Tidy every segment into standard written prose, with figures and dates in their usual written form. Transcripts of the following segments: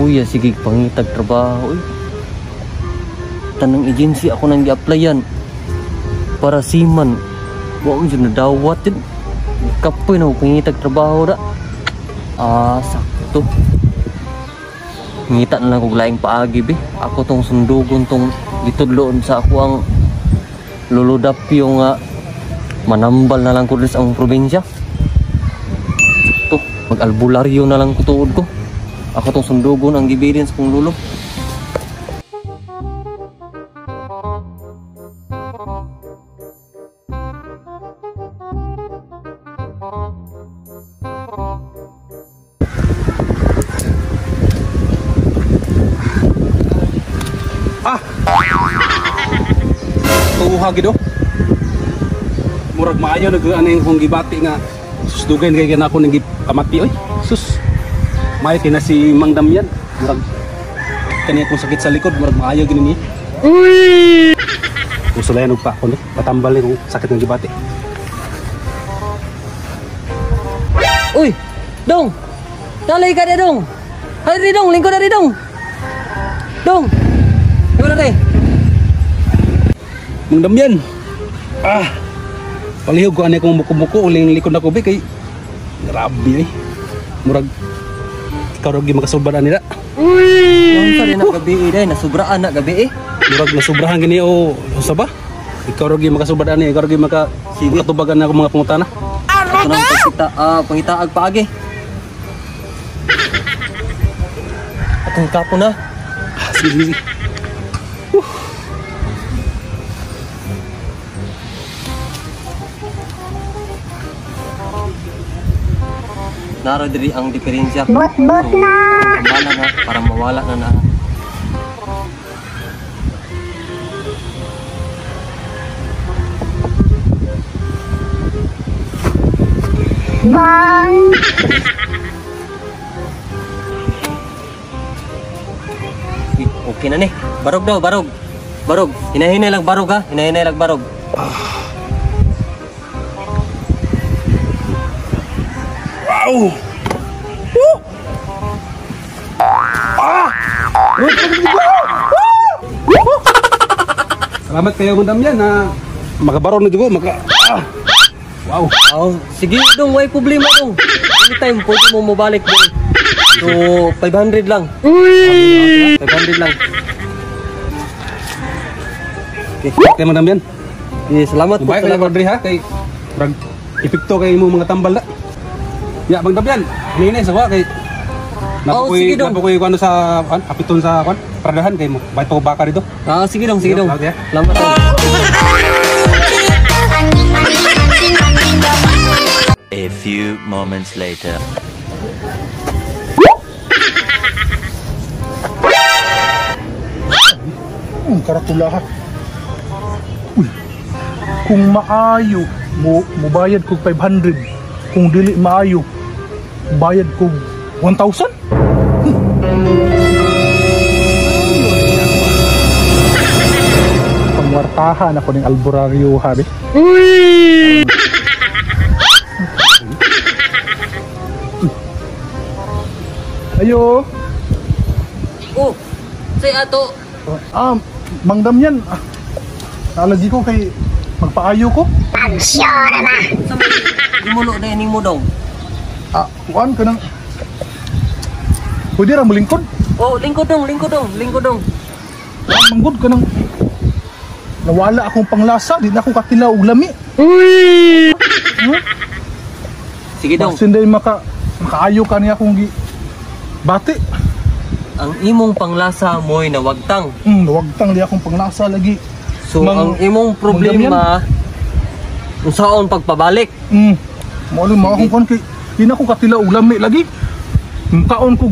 Kapoy, sige pangitag trabaho eh. Tanang agency ako nang gi-applyan para seaman. Wa man jud nadawat yun. Kapoy na pangitag trabaho da. Ah, sakto. Ngita na lang kog laing paagi be. Ako tong sundugon tong gitudloon sa ako ang Lolo Dapyo nga manambal na lang ko sa among probinsya. Sakto, mag-albularyo na lang ko tuod ko. Ako tong sundugon ang gibilin sa kong lolo. Ah! Tuha gid oh. Murag maayo nag ano yung kong gibati nga susdugayn kay kanako ning gipamati oy. Sus. Maayo kay na si Mang Damian. Murag kani akong sakit sa likod, murag maayo gini niya. Uy! Usulayan og pa ako ni, patambal ni kung sakit ng gibati. Uy! Dong! Nalay ka na dong! Hari dong, lingkod na dong! Dong! Lingkod na rin! Mang Damian! Ah! Palihog ko ani akong muko-muko, uling likod na ko be kay grabe eh. Murag ikaw ra gyud makasulbad ani da. Uy! Unsa din na gabi eh, day, nasubraan na gabi eh. Murag nasubrahan gini o usa ba? Ikaw ra gyud makasulbad ani, ikaw ra gyud maka makatubagan na akong mga pangutana. Ako nang pagkita, pangitaag paagi. Atong kapo na. Ah, sige, sige, sige. Naro diri ang diferensya. Bot-bot na. Tambala na para mawala na na. Bang. Okay na ni. Barog daw, barog. Barog. Hinahinay lang barog ha. Hinahinay lang barog. Wow! Woo! Ah! Salamat kayo Mang Damian na makabaron na jugo, maka ah. Wow. Oh, sige dong, way problema dong. Anytime pwede mo mobalik dong. So 500 lang. Uy! 500 lang. Okay, kay Mang Damian. Eh, salamat po. Mobike lang Salamat. diri ha kay murag epekto kay imong mga tambal da. Ya, Mang Damian, hinay sa wa kay Oh, sige dong. Napo koy kuno sa kuan, apiton sa kuan, pradahan kay mo. Bayad pa ko baka dito. Ah, sige dong, sige dong. Okay. Salamat dong. A few moments later. Karatula ha. Uy, kung maayo, mo bayad kog 500. Kung dili maayo, bayad kog 1,000? Pangwartahan ako ng albularyo, habi. Uy! Ayo. Oh, say ato. Ah, Mang Damian, naalagi ko kay magpaayo ko. Pagsyon na. Sa may gimulo na ining mo dong. Ah, kuan ka nang. Pwede ra mo lingkod? Oh, lingkod dong, lingkod dong, lingkod dong. Kuan manggod ka nang. Nawala akong panglasa, di na ako katila og lami. Uy! Sige dong. Basin day makaayo ka niya akong gi bati. Ang imong panglasa mo'y nawagtang. Nawagtang di akong panglasa lagi. So ang imong problema unsaon pagpabalik? Mao lang mao akong kuan kay di na ako katila og lami lagi. Kaon ko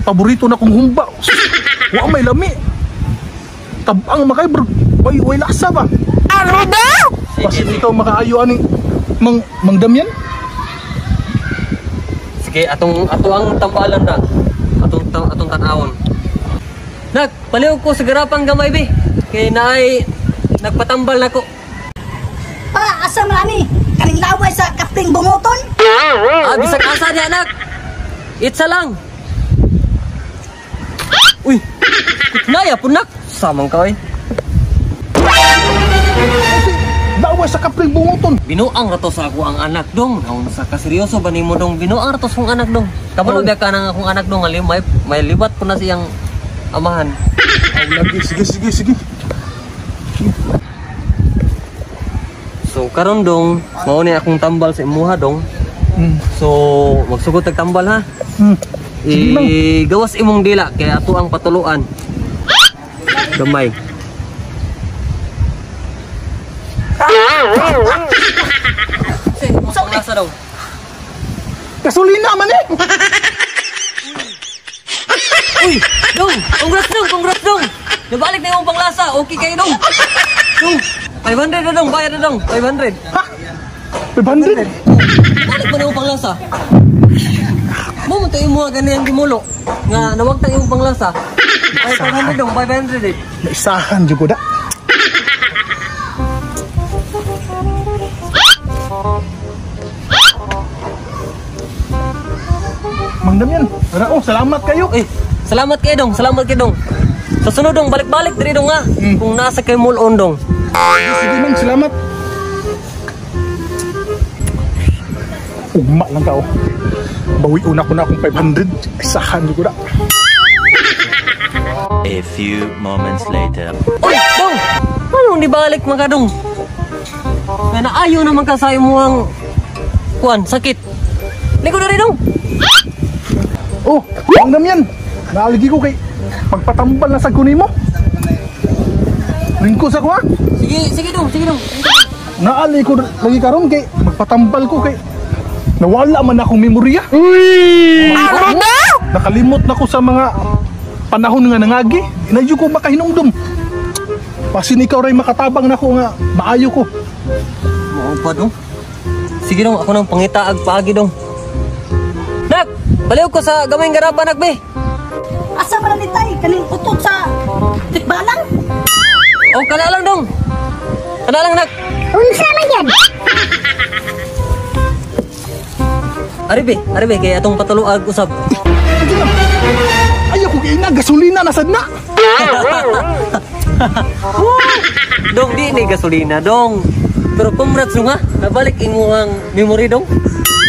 paborito na kong humba. Wa may lami. Tabang makay bro. Way lasa ba? Ano daw? Basin ikaw makaayo ani Mang Damian? Sige, ato ang tambalan ra. Atong tan-awon. Nak, palihog ko sa garapang gamay be. Kay naay nagpatambal nako. Pa, asa man ani? Kaning laway sa kapting bunguton? Ah, bisag asa diha nak. Itsa lang. Uy. Naya punak. Samang ka oy. Laway sa kapring bunguton. Binuang rato sa ako ang anak dong. Naunsa ka seryoso ba nimo dong? Binuang rato sa akong anak dong. Kabalo biya ka nang akong anak dong ali may liwat po na siyang amahan. Aw lagi, sige sige sige. So karon dong, mao ni akong tambal sa imuha dong. So magsugod tag tambal ha. Sige, Mang. Igawas imong dila kay ato ang patuluan. Gamay. Sa daw. Gasolina man eh. Uy, dong, congrats dong, congrats dong. Nabalik na imong panglasa. Okay kayo dong. Dong, 500 na dong, bayad na dong, 500. Ha? 500? Balik ba na imong panglasa? Mo mo tayo mo ganyan gimulo nga nawagtang imong panglasa. 500 dong, 500 eh. Naisahan jud ko da. Mang Damian, ara oh, salamat kayo. Eh, salamat kayo dong, salamat kayo dong. Sa sunod dong, balik-balik diri dong ha. Kung nasa kay mall on dong. Sige Mang, salamat. Ugma lang ka oh. Bawi una ko na akong 500. Isahan jud ko da. A few moments later. Uy, dong! Anong dibalik man ka dong? Nga naayo naman ka sa imuhang kuan, sakit. Liko na rin dong. Oh, Mang Damian, naaligi ko kay pagpatambal na sa kunimo. Ringko sa ko ha. Sige, sige dong, sige dong. Naali ko lagi karon kay magpatambal ko kay nawala man akong memorya. Uy! Nakalimot na ko sa mga panahon nga nangagi. Inadyo ko makahinumdum. Pasin ikaw ray makatabang nako nga maayo ko. Mao pa dong. Sige dong, ako nang pangitaag paagi dong. Nak, baliw ko sa gamay garaba nak be. Asa man ni tay kaning utot sa tikbalang? O kana lang dong. Kana lang nak. Unsa man yan? Ari be, ari be kay atong patuluag usab. Sige lang. Ayaw ko ina gasolina na sad na. Dong di ni gasolina dong. Pero congrats dong ha, nabalik imuhang memory dong.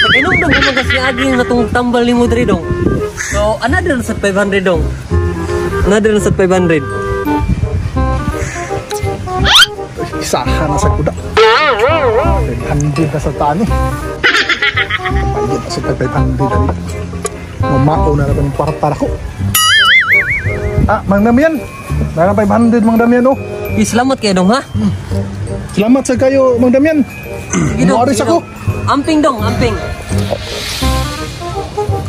Pag-inom dong kung magkasiagi na itong tambal ni mo diri dong. So another sa 500 dong. Another sa 500. Isahan na sa kuda. 500 na sa tani. Bayad na sa 500 dali. Mamao na naman yung kwarta ko. Ah, Mang Damian. Nara 500 Mang Damian oh. Eh, salamat kayo dong ha. Salamat sa kayo Mang Damian. Sige dong, Muaris sige ako. dong. Amping dong, amping.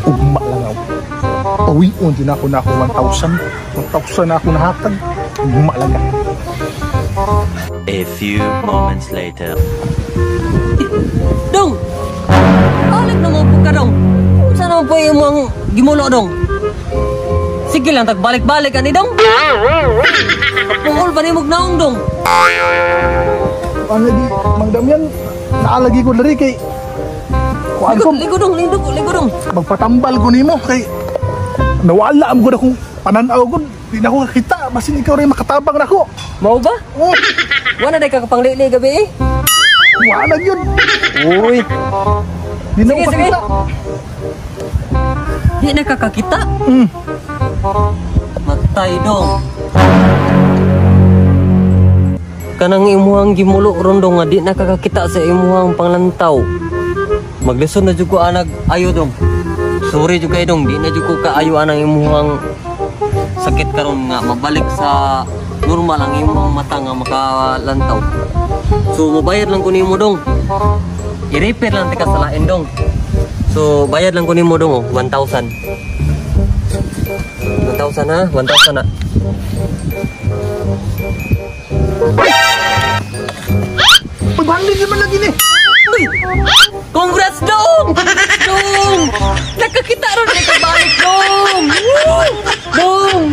Ugma lang ako. Pawion din ako na ako 1,000. 1,000 na ako nahatag. Ugma lang ako. A few moments later. Dong! Balik na mo po ka dong. Saan naman po yung mga gimulo dong? Sige lang, tagbalik-balik ani dong. Pungol pa ni mong naong dong. Ano di, Mang Damian, naalagi ko diri kay kuan ko, Ligo, ligo dong, ligo, ligo dong. magpatambal ko nimo kay nawala am gud akong pananaw gud. Di na ako kakita, basin ikaw rin makatabang nako. Mao ba? Oh, Wala na ka kapanglili gabi eh. wala gyud. Uy, Di na Sige, ako sige. kakita. di na kakakita. Matay dong. Kanang imuhang gimulo ron dong nga di na kakakita sa imuhang panglantaw. Maglisod na jud ko anag ayo dong. Sorry jud kay dong, di na jud ko kaayo anang imuhang sakit karon nga mabalik sa normal ang imong mata nga makalantaw. So mobayad lang ko nimo dong. I-repair lang tika sa lain dong. So bayad lang ko nimo dong oh, 1,000. 1,000 ha, 1,000 na. 500 naman lagi ni. Uy! Congrats dong! Dong! Nakakita ron na balik dong! Woo! Dong!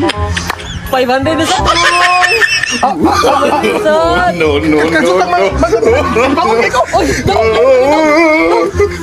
500 na sa dong! 500 sa! No, no, no, Kasutang no. Mang Damian. Bangon kay ko. Uy! Dong! Dong! Dong!